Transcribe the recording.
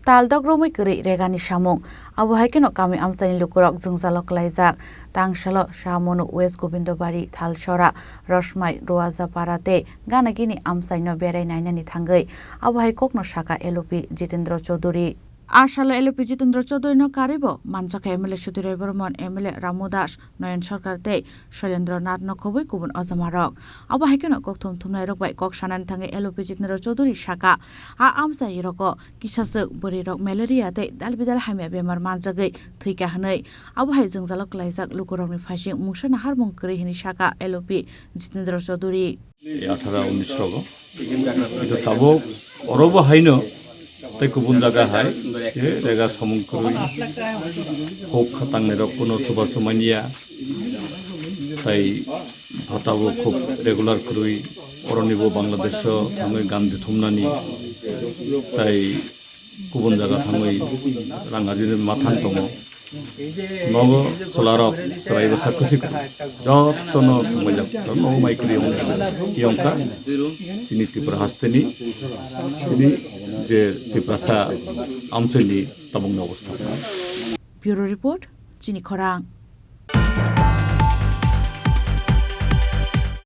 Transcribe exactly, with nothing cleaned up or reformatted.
Tal dok romwi kwrwi regani samung. Abo hai kheno kami amchaini lukurok jwngjalo kwlaijak. Tangsalo Samunuk West Gobindobari, Thalsora, Rosmai, Ruajapara tei gana gini amchaino berai nainani thangwi abo hai kokno saka L O P Jitendra Chaudhuri. A salo L O P Jitendra Chaudhurino karwibo manjakha M L A Sudhir Roy Barman, M L A Ramu Das, Noyon Sarkar tei Shoilendra Nath no khobwi kubun ojamarok. Abo hai kheno kokthum thumnairok bai kok sanani thangwi L O P Jitendra Chaudhuri saka, a amchai rogo kisaswk bwrwirok malaria tei dal bidal hamya bemar manjagwi thwikha hwnwi. Abo hai jwngjalo kwlaijak lukurokni phaising mungsa naharmung kwrwi hwnwi saka L O P Jitendra Chaudhuri. Athara unis rogo. Itu tabuk orobo haino tei kubun jaga hai je rega samung kwrwi, hok khatangnai rok kuno chuba chumania, tei bhatabo khub regular kwrwi, oronibo Bangladesh o thangwi gam dithumnani, tei kubun jaga thangwi rang ajini mathang tongo. Nogo chwlarok chwraibo sak kwchwi kwrwi. Jotono thangbaijak, jotono mai kwrwi wng, yongkha. Chini Tripura hasteni, chini je Tiprasa amchoini tabukni obostha. Bureau Report, Chini Khorang.